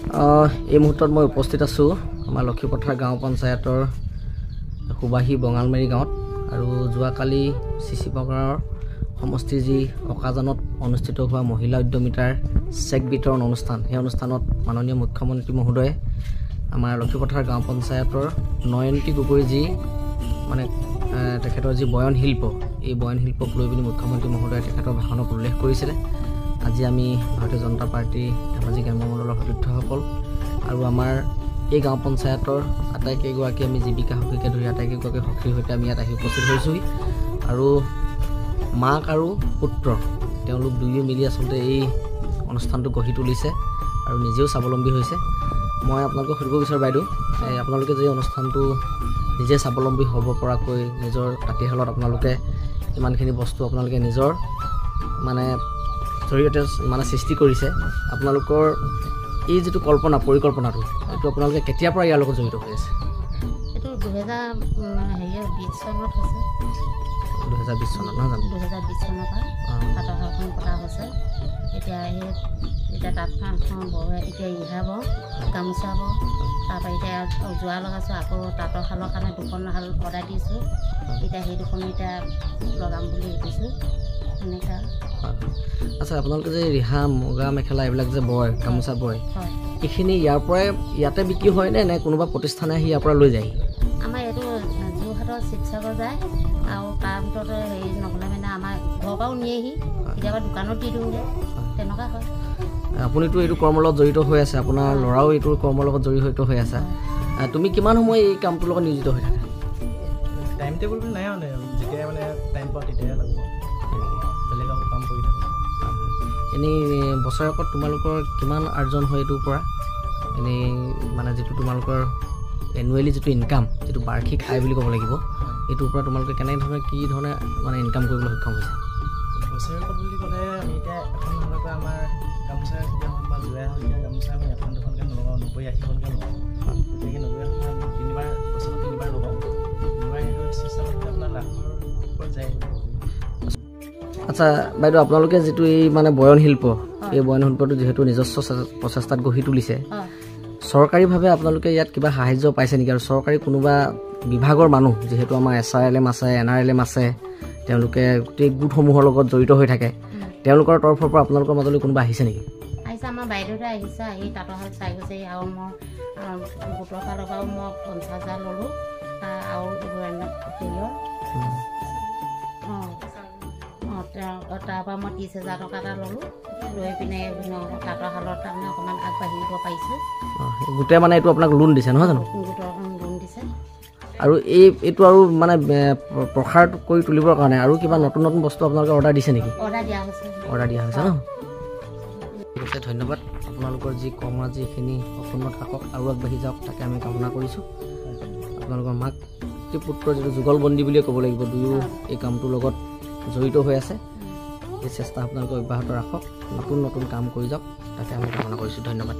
এই মুহূৰ্তত মই উপস্থিত আছোঁ আমাৰ লক্ষীপথাৰ গাঁও পঞ্চায়তৰ সুবাহী বঙালমাৰী গাঁৱত। আৰু যোৱাকালি চিচিবগাঁৱৰ সমষ্টিৰ যি অকাজানত অনুষ্ঠিত হোৱা মহিলা উদ্যমিতাৰ চেক বিতৰণ অনুষ্ঠান, সেই অনুষ্ঠানত মাননীয় মুখ্যমন্ত্ৰী মহোদয়ে আমাৰ লক্ষীপথাৰ গাঁও পঞ্চায়তৰ নয়ন্তী গগৈৰ যি মানে তেখেতৰ যি বয়ন শিল্প, এই বয়ন শিল্পক লৈ পিনি মুখ্যমন্ত্ৰী মহোদয়ে তেখেতৰ ভাষণত উল্লেখ কৰিছিলে। আজি আমি ভাৰতীয় জনতা পাৰ্টীৰ ধেমাজি গ্ৰাম্য মণ্ডলৰ সতীৰ্থসকল আৰু আমাৰ এই গাঁও পঞ্চায়তৰ আটাইকেইগৰাকী আমি জীৱিকা সখীকে ধৰি আটাইকেইগৰাকী সখীৰ সৈতে আমি ইয়াত আহি উপস্থিত হৈছোঁহি। আৰু মাক আৰু পুত্ৰ তেওঁলোক দুয়ো মিলি আচলতে এই অনুষ্ঠানটো গঢ়ি তুলিছে আৰু নিজেও স্বাৱলম্বী হৈছে। মই আপোনালোকক সুধিব বিচাৰোঁ বাইদেউ, আপোনালোকে যে অনুষ্ঠানটো নিজে স্বাৱলম্বী হ'ব পৰাকৈ নিজৰ তাঁতীশালত আপোনালোকে ইমানখিনি বস্তু আপোনালোকে নিজৰ মানে জৰিয়তে মানে সৃষ্টি কৰিছে, আপোনালোকৰ এই যিটো কল্পনা পৰিকল্পনাটো, এইটো আপোনালোকে কেতিয়াৰ পৰা ইয়াৰ লগত জড়িত হৈ আছে? এইটো 2020 চনত হৈছে। 2020 চনত নহয় জানো? 2020 চনৰ পৰা তাঁতৰশালখন পতা হৈছে। এতিয়া এই এতিয়া তাঁতখন বয়, এতিয়া ৰিহা বওঁ, গামোচা বওঁ, তাৰপৰা এতিয়া যোৰা লগাইছোঁ। আকৌ তাঁতৰশালৰ কাৰণে দুখন শাল অৰ্ডাৰ দিছোঁ, এতিয়া সেই দুখন এতিয়া লগাম বুলি ভাবিছোঁ এনেকুৱা। আচ্ছা, আপোনালোকে যে ৰিহা, মুগা মেখেলা এইবিলাক যে বয়, গামোচা বয়, এইখিনি ইয়াৰ পৰাই ইয়াতে বিক্ৰী হয়নে নে কোনোবা প্ৰতিষ্ঠানে আহি ইয়াৰ পৰা লৈ যায়? আমাৰ এইটো যোৰহাটৰ শিৱসাগৰ যায়, আৰু তাৰ ভিতৰতে হেৰি নহ'লে মানে আমাৰ ঘৰৰ পৰাও নিয়েহি, কেতিয়াবা দোকানত দি দিওঁগৈ, তেনেকুৱা হয়। আপুনিতো এইটো কৰ্মৰ লগত জড়িত হৈ আছে, আপোনাৰ ল'ৰাও এইটো কৰ্মৰ লগত জড়িত হৈ আছে। তুমি কিমান সময় এই কামটোৰ লগত নিয়োজিত হৈ থাকা? টাইম টেবুল বুলি নাই, মানে যেতিয়াই মানে টাইম পাওঁ তেতিয়াই লাগো, বেলেগ আৰু কাম কৰি থাকোঁ। এনেই বছৰেকত তোমালোকৰ কিমান আৰ্জন হয় এইটোৰ পৰা? এনেই মানে যিটো তোমালোকৰ এনুৱেলি যিটো ইনকাম, যিটো বাৰ্ষিক আয় বুলি ক'ব লাগিব, এইটোৰ পৰা তোমালোকে কেনেধৰণে কি ধৰণে মানে ইনকাম কৰিবলৈ সক্ষম হৈছে? বছৰেকত বুলি ক'লে আমি এতিয়া এখন শালৰ পৰা আমাৰ গামোচা যেতিয়া হওক বা যোৰাই হওক, এতিয়া গামোচা আমি এখন দুখনকৈ নলগাওঁ, 90 80খনকৈ লগাওঁ। গতিকে 90 80খন আমি তিনিবাৰ বছৰত তিনিবাৰ লগাওঁ, তিনিবাৰ সেইটো চিষ্টেমত আপোনাৰ লাখৰ ওপৰত যায় বুলি ক'ব। আচ্ছা বাইদেউ, আপোনালোকে যিটো এই মানে বয়ন শিল্প, এই বয়ন শিল্পটো যিহেতু নিজস্ব প্ৰচেষ্টাত গঢ়ি তুলিছে, চৰকাৰীভাৱে আপোনালোকে ইয়াত কিবা সাহাৰ্য পাইছে নেকি? আৰু চৰকাৰী কোনোবা বিভাগৰ মানুহ, যিহেতু আমাৰ এছ আৰ এল এম আছে, এন আৰ এল এম আছে, তেওঁলোকে গোটেই গোটসমূহৰ লগত জড়িত হৈ থাকে, তেওঁলোকৰ তৰফৰ পৰা আপোনালোকৰ মাজলৈ কোনোবা আহিছে নেকি? আহিছে, আমাৰ বাইদেউতে আহিছে, আহি তাঁতৰশাল চাই গৈছে। আৰু মই গোটৰ ফালৰ পৰাও মই 50 হাজাৰ ল'লোঁ, আৰু হেৰিয়ৰ অঁ অঁ তাৰপৰা মই 30 হাজাৰ টকা এটা ল'লোঁ, লৈ পিনে তাঁতৰশালত তাৰমানে অকণমান আগবাঢ়িব পাৰিছোঁ। গোটেই মানে এইটো আপোনাক লোন দিছে নহয় জানো? গোটৰ লোন দিছে। আৰু এইটো আৰু মানে প্ৰসাৰ কৰি তুলিবৰ কাৰণে আৰু কিবা নতুন নতুন বস্তু আপোনালোকে অৰ্ডাৰ দিছে নেকি? অৰ্ডাৰ দিয়া হৈছে। অৰ্ডাৰ দিয়া হৈছে ন? ঠিক আছে, ধন্যবাদ। আপোনালোকৰ যি কৰ্মৰাজি এইখিনি অক্ষুণ্ণ থাকক আৰু আগবাঢ়ি যাওক, তাকে আমি কামনা কৰিছোঁ। আপোনালোকৰ মাতৃ পুত্ৰৰ যিটো যুগলবন্দী বুলিয়ে ক'ব লাগিব, দুয়ো এই কামটোৰ লগত জড়িত হৈ আছে। এই চেষ্টা আপোনালোকে অব্যাহত ৰাখক, নতুন নতুন কাম কৰি যাওক, তাকে আমি কামনা কৰিছোঁ। ধন্যবাদ।